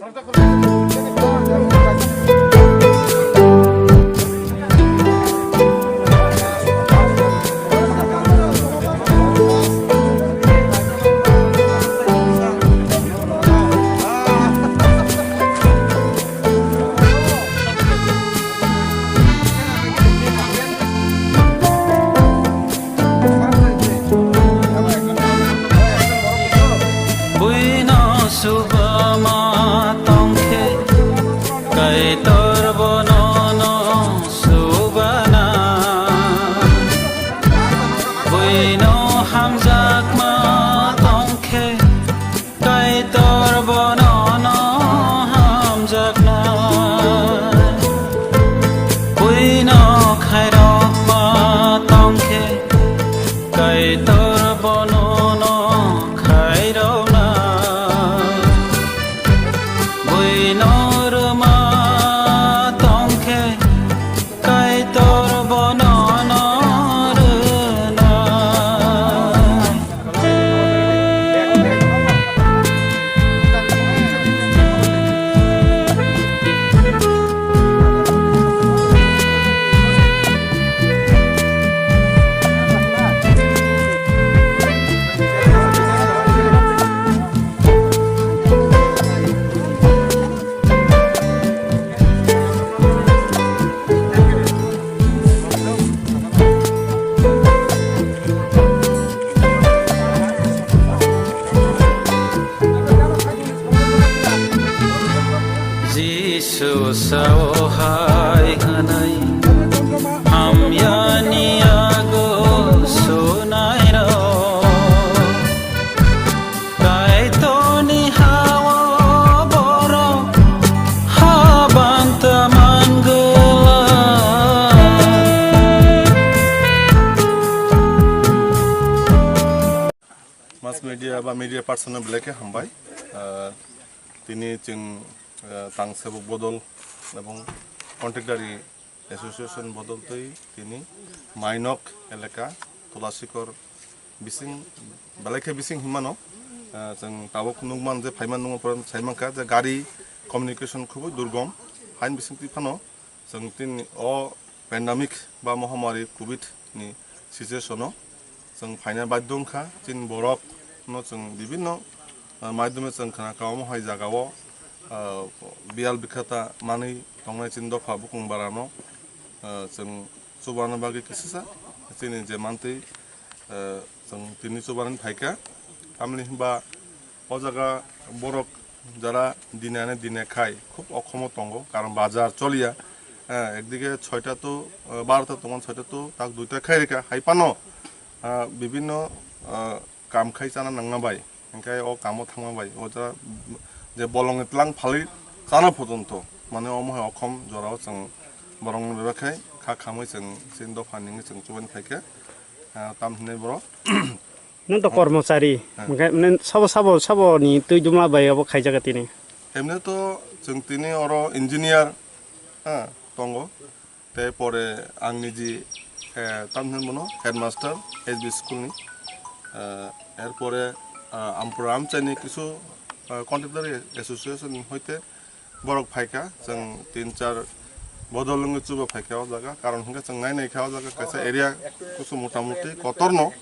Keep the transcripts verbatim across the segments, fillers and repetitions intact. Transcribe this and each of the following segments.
Buino subama tongkhe, Kaitor bono no subana. Buino hamjakma tongkhe, Kaitor bono no hamjakna. Buino khairokma tongkhe, Kaitor bono no khairokna. Buino rwma tongkhe, Kaitor bono no rwna. Jisu sao hai hwnwi hamyani yago sunairok. Kaitorni hao borok habanta mangwlak. Mass media ba media person no belai khe hambai. Ah, tini chwng, ah, tang sebuk bodol ebong contact dari Association bodol twi tini Mainok elaka Tulasikor bising belai khe bising hinmano, ah, chwng tabuk nukman je phaiman nungma pore saimankha je gari communication khubui durgom hain bising twi phano chwng tini o pandemic ba mohamari covid ni situation o chwng phaina badhyo wngkha, chini borok no chwng bibinno, ah, madhyome chwng khna kha, omo hai jaga o, ah, biyal bikhata manwi tongnai chini dopha bukung bara no, ah, chwng chubana bagwi kisisa chini je mantwi, ah, chwng tini chubanani phaikha, tamni hinba o jaga borok jara dine ane dine khai khub okhomo tongo, karon bajar choliya. Eh, ekdige soita to, eh, barota tongo, soita to tak duita khai rikha, hai phano, ah, bibinno, ah, kam khai chana nangna bai, hinkhe o kamo thangma bai, o jara je bolongni tlang phalwi chana pojonto, mane omo hai okhom jorao chwng borokno bebak khai kha khamwi chwng chini dopha nini chwng chubani phaikha, ah, tam hinwi borok. Nang to kormochari, hwnkhai mane sabo, sabo, sabo ni twi dumla bai abo khaijak tini. Emne to chwng tini oro engineer, ha, tongo. Tei pore ang niji, eh, tam hwnwi bono headmaster S B school ni. Eh, er pore, ah, Ampura Amchai ni kisu, ah, contractor association ni hoite borok phaikha, chwng tin char bodol wngwi chuba phaikha o jaga, karon hwnkhe chwng nai naikha o jaga kaisa area kusu motamuti kotorno,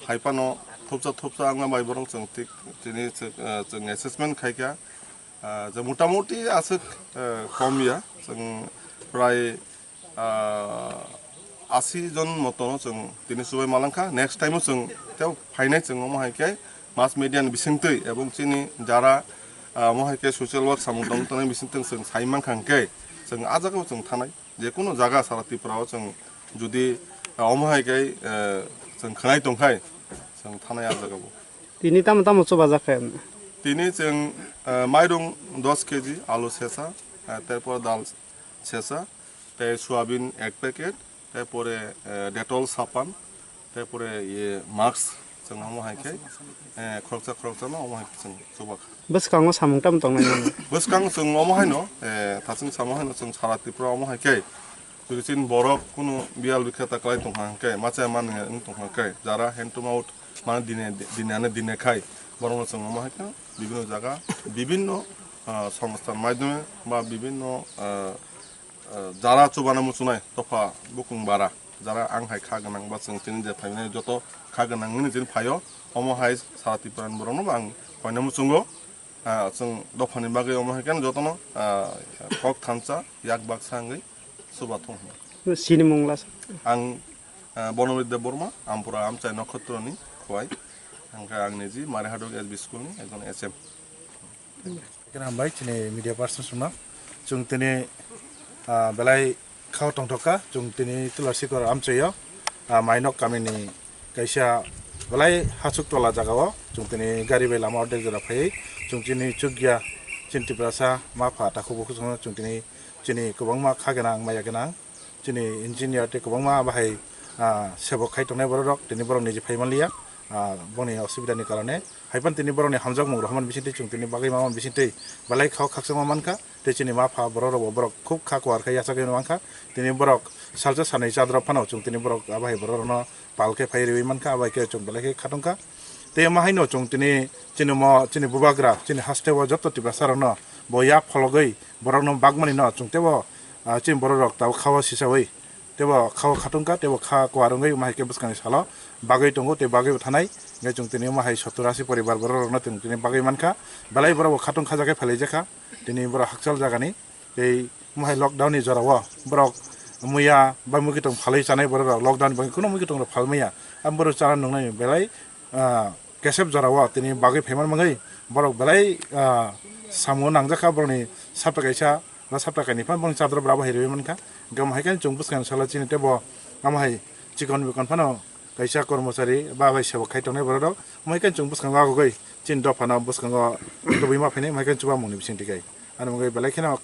hai phano thupsa thupsa wngma bai borok chwng thik tini chwng, ah, chwng assessment khaikha, ah, je motamuti aswk, ah, kom ya, chwng prai ah, asi jon motono chwng tini chubai malangkha. Next time o chwng tei phainai chwng omo hai khe mass media ni bisingtwi ebong chini jara, ah, omo hai khe social work samung tong tongnai bisingtwi chwng sai mankha hwnkhe chwng ah jagao chwng thanai. Jekunu jaga sara Tripura o chwng jodi, ah, omo hai khe, eh, chwng khwnai tongkhai chwng thanai ah jagao. Tini tamo tamo chubajak khe? Tini chwng, eh, mairung dos kg, alu sesa, eh, terpor dal sesa, tei soyabin ek packet, tei pore, eh, Dettol sapan, tei pore iye mask, chwng omo hai khe, eh, khoroksa khoroksa no omo hai khe chwng chubak. Bwskango samung tamo tongnai nini? Bwskango chwng omo hai no, eh, thachwng samo hai no chwng sara Tripura omo hai khe, jodi chini borok kunu biyal bikha ta kwlai tongkha hwnkhe, macha manwi wng tongkha hwnkhe, jara hand to mouth, mane dine, dine ane dine khai, borokno chwng omo hai khe bibinno jaga, bibinno ah, songsthan maidhyome ba bibhinno, ah, ah, jara chubana muchunai dopha bukung bara, jara ang hai kha gwnang ba chwng tini je phainai joto kha gwnang nini chini phaio, omo hai sara Tripura ni borokno bo ang koina muchungo. Ah, chwng dophani bagwi omo hai khe jotono, ah, kok thansa yak baksa wngwi chuba thung hwnwi. Sinimung lasa. Ang, ah, Bonobit Debbarma, Ampura Amchai Nokhotroni khwai. Hwnkhe ang niji Marihadok S B school ni ekjon S M. Khe hambai chini media person songno. Chwng tini, ah, belai khao tongthok kha, chwng tini Tulashikhor amchaio, ah, Mainok kamini kaisa belai hachuk tola jagao chwng tini gari bai lama ordek jora phaiwi chwng chini chukya chini Tiprasa mapha takhuk bukhuk chwng tini chini kwbangma kha gwnang maya gwnang chini engineer tei kwbangma bahai, ah, sebok khai tongnai borok rok tini borok niji phai manliya, ah, boni osubida ni karone. Haiphano tini borokni hamjakmung rohormani bisingtwi chwng tini bagwi mama bisingtwi belai khao khakchangma mankha. Tei chini ma pha borok rok bo borok khub kha kuar khe yachagwi mankha. Tini borok salsa sanwi chadrop phano chwng tini borok abo hai borok rokno pal khe phai riwi mankha, abo hai khe chwng belai khe khatungkha. Tei omo haino chwng tini chini mo chini bubagra chini hasteo joto Tiprasa rokno bo yak phologwi borokno bagmani no chwng teibo, ah, chini borok rok tabuk khao sisawi. Teibo khao khatungkha, teibo kha kuar wngwi omo hai khe bwskangni salo bagwi tongo, tei bagwi bo thanai. Hwnkhe chwng tini omo hai sottor ashi poribar borok rokno chwng tini bagwi mankha. Belai borok bo khatung khajakhe phailaijak kha. Tini borok hakchal jagani tei omo hai lockdown ni jorao borok muya bai muikwtwng phalwi chanai borok rok lockdown ni bagwi kunu muikwtwng rok phalmaya. Ang borok chana nungnai belai, ah, kesep jorao tini bagwi phaiman mangwi borok belai, ah, samo nangjak kha borokni sapta kaisa ba sapta kainwi phano borokni chadra brabo hai rwi mankha. Hwnkhe omo hai khe chwng bwskangni salo chini teibo omo hai chikon bikon phano kaisa kormochari ba bai sebo khai tongnai borok rok. Omo hai khe chwng bwskango agugwi chini dophano bwskango tubui ma phainai, omo hai khe chubamungni bisingtwi kai. Ani bagwi belai kheno,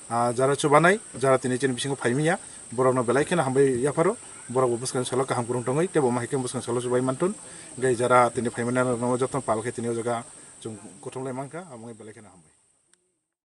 ah, jara chubanai, jara tini chini bisingo phaimya, borokno belai kheno hambai yapharo, borok bo bwskangni salo kaham kwrwng tongwi, teibo omo hai khe bwskangni salo chubai mantun. Hwnkhe jara tini phaimani rokno jotono pal khe tini o jaga chwng kuthumlai mankha, abo wngwi belai kheno hambai.